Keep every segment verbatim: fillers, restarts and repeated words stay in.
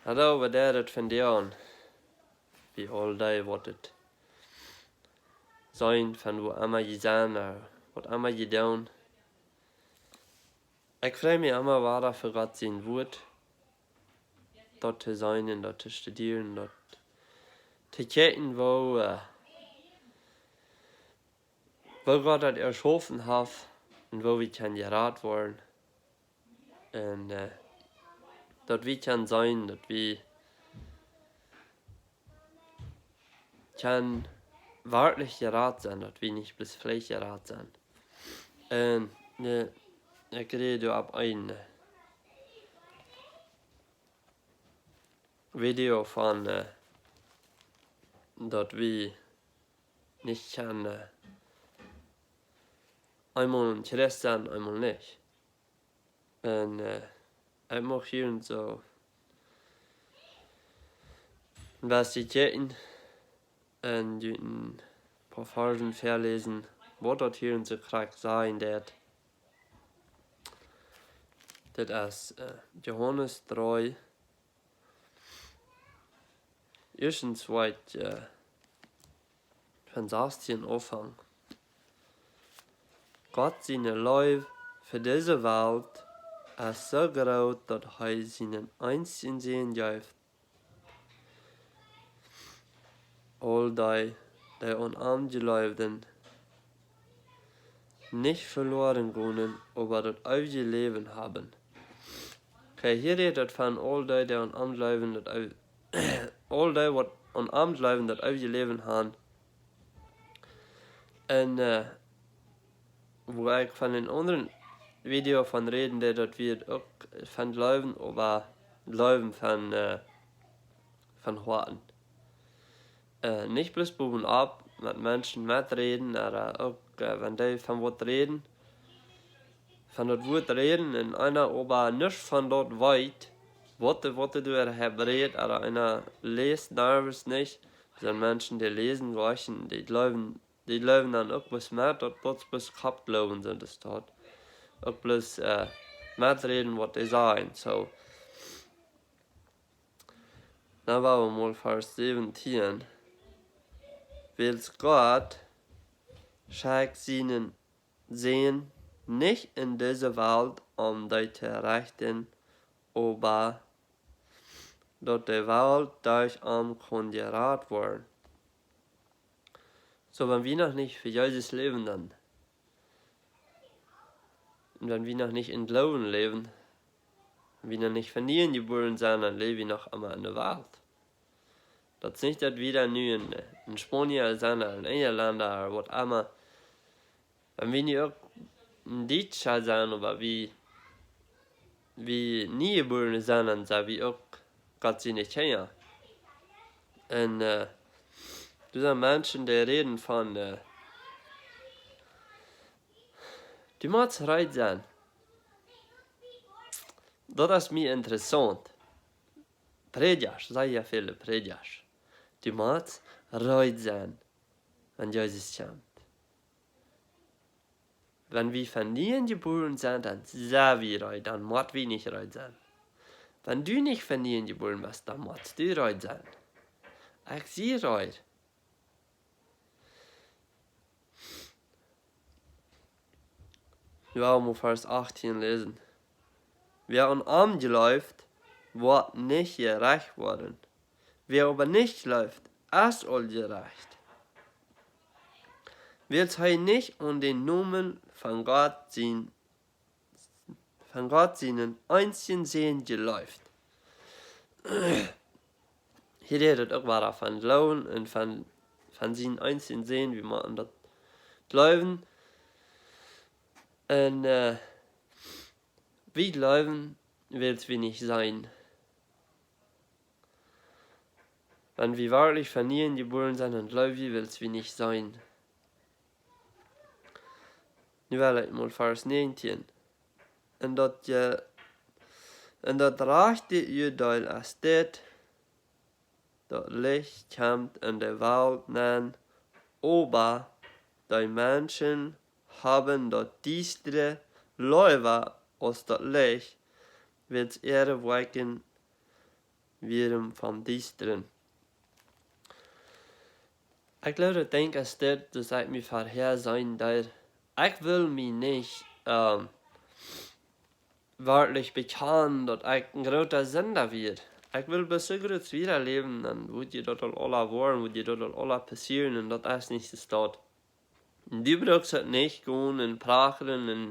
Hallo, waut deit et vondoag? Bie aul dee waut et sent, von wua emma jie sent, ooda waut emma jie doonen. Ekj frei mie emma wada fa Gott sien Wuat, daut to seenen un daut to studieren, daut to kjikjen, woo, äh, woo Gott daut erschaufen haft un woo wie kjennen jerat woaren. Un, äh, daut wie kjennen seenen, daut wie kjennen werkjlich jerat sennen, daut wie nich bloos veleicht jerat sent. Un, äh, ekj räd opp een, äh, Video von, äh, daut wie nich kjennen, äh, eemol een Christ sennen, eemol nich. Un, äh, ekj mucht hia un soo een bät kjikjen un junt een poa Varzen väaläsen, waut daut hia un soo krakjt sajen deit. Dit es, äh, Johanes dree, ieeschtens waut, äh, von sastieen aunfangen. Gott siene Leew fa dise Welt es soo groot, daut hee sienen eensjen Sän jeef, aul dee, dee aun am jleewen, nich veloaren gonen, oba daut eewje Läwen haben. Okay, hia rät et von aul dee, dee aun am jleewen, daut eew-, aul dee, waut aun am jleewen, daut eewje Läwen haben. Un, äh, wua ekj von een aundret Video von räden deed, daut wie uk von jleewen, oba jleewen von, äh, von Hoaten. Äh, nich bloos bowen opp met Menschen meträden, ooda uk, äh, wan dee von waut räden, von daut Wuat räden, un eena oba nuscht von daut weet, waut dee, waut dee doa äwa rät, ooda eena läst nervös nich, sent Menschen, dee läsen nich un dee jleewen, dee jleewen dan uk bloos met, daut bloos, bloos Koppjleewen sent, es daut. Uk bloos, äh, meträden, waut dee sajen. Soo, dan woa wie mol Varsch säwentieen. Wiels Gott schekjt sienen Sän nich en dise Welt, om dee to rechten, oba daut de Welt derch am kunn jerat woaren. Soo, wan wie noch nich fa Jesus läwen, dan, un wan wie noch nich em Gloowen läwen, wan wie noch nich von nieem jebuaren sent, dan läw wie noch emma en de Welt. Daut es nich, daut wie dan nu en, en Spanien sent, ooda en Enjlaunt, ooda waut emma. Wan wie nu uk en Dietscha sent, oba wie, wie Niejebuarne sent, dan sent wie uk Gott siene Kjinja. Un, äh, doa sent Menschen, dee räden von, äh, du motst reed sennen. Daut es mie interessaunt. Prädjasch, sea väle Prädjasch. Du motst reed sennen, wan Jesus kjemt. Wan wie von nieem jebuaren sent, dan sent wie reed, dan mott wie nich reed sennen. Wan du nich von nieem jebuaren best, dan motst du reed sennen. Ekj sie reed. Wie woaren mol Varsch achttieen läsen. Wäa aun am jleeft, woat nich jerecht woaren. Wäa oba nich jleeft, es aul jerecht, wiels hee nich aun dän Nomen von Gott sien, von Gott sienen eensjen Sän jleeft. Hia rät et uk wada von Gloowen un von, von sienen eensjen Sän, wie motten daut jleewen. Un, äh, wie jleewen, wiels wie nich seenen. Wan wie werkjlich von nieem jebuaren sent, dan jleew wie, wiels wie nich seenen. Nu well ekj mol Varsch näajentieen. Un daut je, un daut rajchte Uadeel es dit: daut Licht kjemt en de Welt nenn, oba dee Menschen haben daut Diestre leewa aus daut Licht, wiels äare Woakjen wieren vom Diestren. Ekj jleew, daut Dinkj es dit, daut ekj mie verhäa seenen deed. Ekj well mie nich, ähm, werkjlich bekjanen, daut ekj een groota Sinda wia. Ekj well bloos soo groot wieda läwen, dan wudd jie daut aul aula woaren, wudd jie daut aul aula passieren, un daut es nich de Staut. Un du bruckst daut nich gonen un prachren un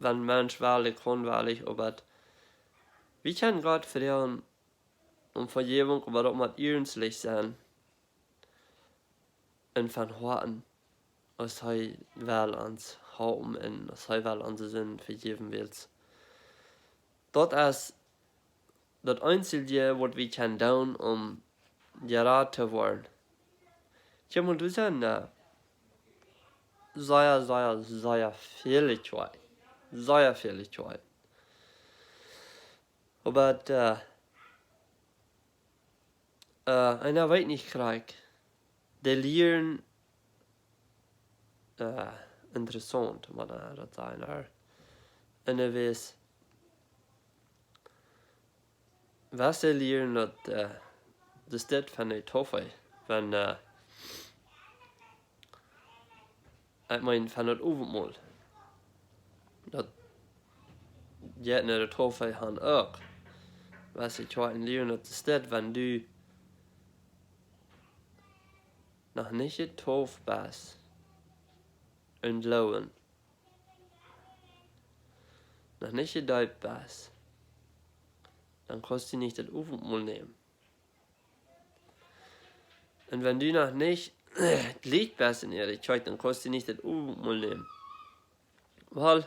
wan Mensch wellich, kaun wellich, oba wie kjennen Gott froagen om Vejäwunk, oba daut mott iernstlich sennen un von Hoaten, aus hee well ons halpen un aus hee well onse Sinden vejäwen well. Daut es daut eensje, waut wie kjennen doonen om jerat to woaren. Kjikj mol, doa sent, äh, sea, sea, sea väle Kjoakjen. Sea väle Kjoakjen. Oba, äh, äh, eena weet nich krakjt. Dee lieren, äh, interessaunt, mau daut sennen, oba, anyways, waut see lieren, daut, äh, daut es dit von de Toofel, von, äh, ekj meen, von daut Owentmol. Daut jeit no de Toofel han uk. Waut see Kjoakjen lieren, daut es dit, wan du noch nich jedeept best em Gloowen, noch nich jedeept best, dan kaust du nich daut Owentmol nämen. Un wan du noch nich Jlied best en de Kjoakj, dan kaust du nich daut Owentmol nämen. Well,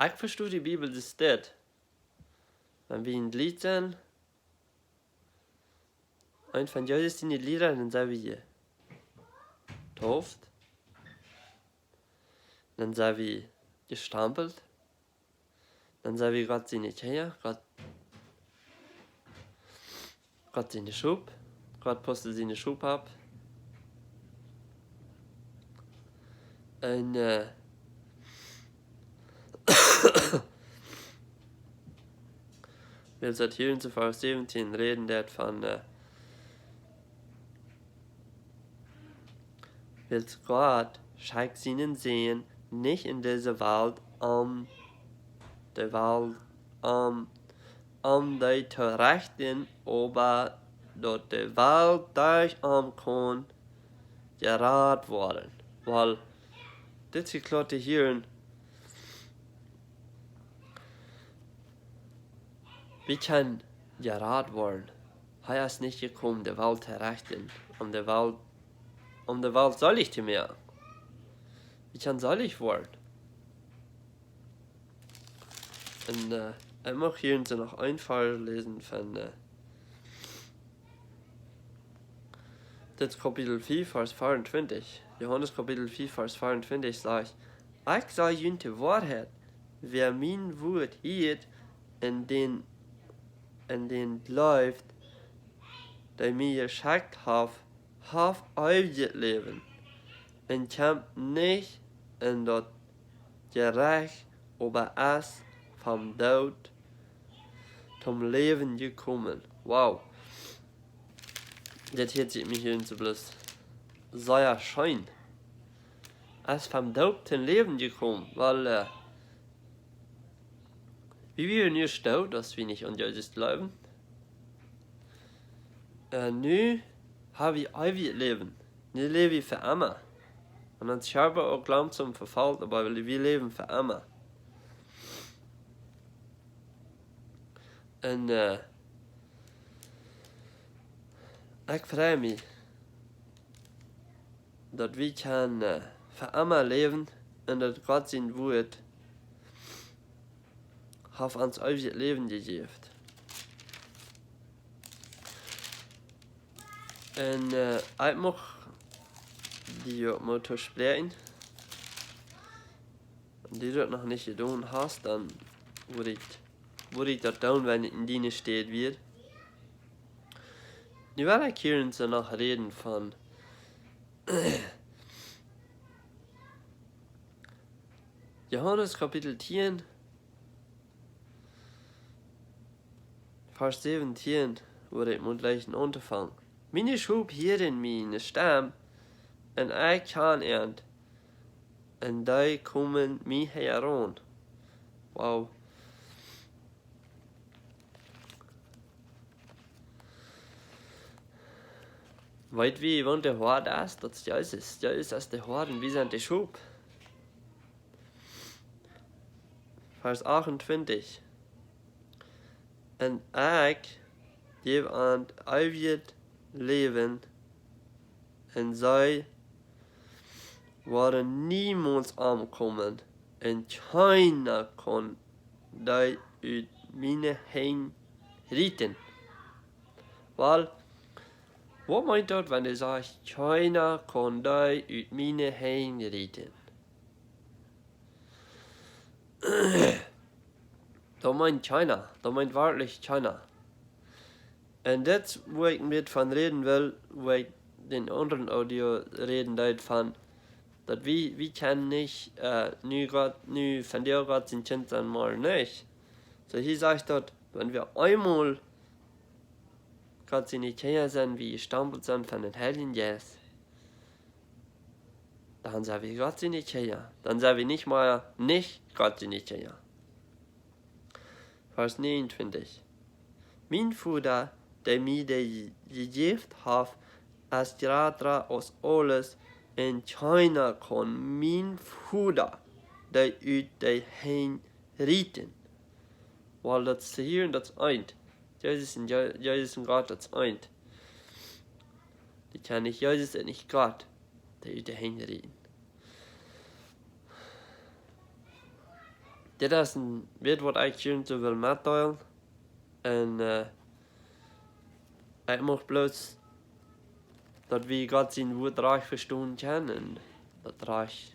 ekj vesto de Bibel, daut es dit. Wan wie een Jlied sent, eent von Jesus siene Jlieda, dan sent wie jedeept. Dan sent wie jestampelt. Dan sent wie Gott siene Kjinja, Gott, Gott siene Schop. Gott paust siene Schop opp. Un, äh, wiels daut hia en Varsch säwentieen räden deit von, äh, wiels Gott schekjt sienen Sän nich en dise Welt, om de Welt, om, om dee to rechten, oba daut de Welt derch am kaun jerat woaren. Well, dit es kloa to hieren, wie kjennen jerat woaren. Hee es nich jekomen, de Welt to rechten, om de Welt, om de Welt seelich to moaken. Wie kjennen seelich woaren. Un, äh, ekj mucht hia soo noch een Varsch läsen von, äh, dit Kapitel vea, Varsch veeauntwintich. Johanes Kapitel vea, Varsch veeauntwintich sajcht: "Ekj saj junt de Woarheit, wäa mien Wuat hieet un dän, un dän jleeft, dee mie jeschekjt haft, haft eewjet Läwen un kjemt nich en daut Jerecht, oba es vom Doot toom Läwen jekomen." Wow. Dit hieet sikj mie hia soo bloos sea scheen. Es vom Doot toom Läwen jekomen, wiels, äh, wie wieren ieescht doot, aus wie nich aun Jesus jleewden. Äh, nu ha wie eewjet Läwen. Nu läw wie fa emma. Un ons Kjarpa uk langsom vefault, oba wie, wie läwen fa emma. Un, äh, ekj frei mie, daut wie kjennen, äh, fa emma läwen un daut Gott sien Wuat haft ons eewjet Läwen jejäft. Un, äh, ekj mucht die uk mol toospräakjen. Wan du daut noch nich jedonen hast, dan wudd ekj, wudd ekj daut doonen, wan ekj en diene Städ wia. Nu well ekj hia soo noch räden von Johanes Kapitel tieen, Varsch säwentieen, woa ekj mott läsen auntofangen. Miene Schop hieren miene Stemm, un ekj kjan an, un dee komen mie hinjaraun. Wow. Weet wie, wäa de Hoad es? Daut es Jesus. Jesus es de Hoad un wie sent de Schop. Varsch achtuntwintich. Un ekj jäw an eewjet Läwen, un see woaren niemols omkomen, un kjeena kaun dee ut miene Henj rieten. Well, waut meent daut, wan hee sajcht, kjeena kaun dee ut miene Henj rieten? Daut meent kjeena, daut meent werkjlich kjeena. Un dit, woa ekj een bät von räden well, woa ekj dän aundren Audio räden deed von, daut wie, wie kjennen nich, äh, nu Gott, nu von Gott sien Kjint sennen, mau nich. Soo hia sajcht daut, wan wie eemol Gott siene Kjinja sent, wie jestampelt sent von dän Heiljen Jeist, dan sent wie Gott siene Kjinja. Dan sent wie nich mea nich Gott siene Kjinja. Varsch negenuntwintich. Mien Voda, dee mie dee je-, jejäft haft, es jrata aus aules, un kjeena kaun mien Voda dee ut de Henj rieten. Well, daut es hia un daut es eent. Jesus un Je-, Jesus un Gott, daut es eent. Dee kjennen nich, Jesus un nich Gott, dee ut de Henj rieten. Dit es een bät waut ekj junt soo well metdeelen. Un, äh, ekj mucht bloos daut wie Gott sien Wuat rajcht vestonen kjennen un daut rajcht,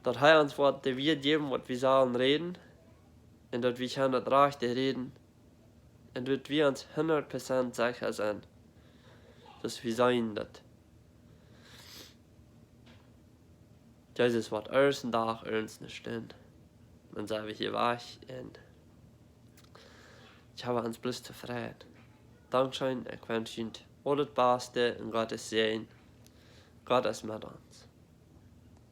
daut hee ons woat de Wieed jäwen, waut wie sellen räden, un daut wie kjennen daut rajchte räden, un daut wie ons hundat Prozent secha sent, daut wie seenen daut Jesus woat ieescht een Dach ernst nich stehen. Dan sent wie hia wajch un ekj hab ons bloos tofräd. Dankscheen, ekj wensch junt aulet Baste un Gott sien Säajen. Gott es met ons.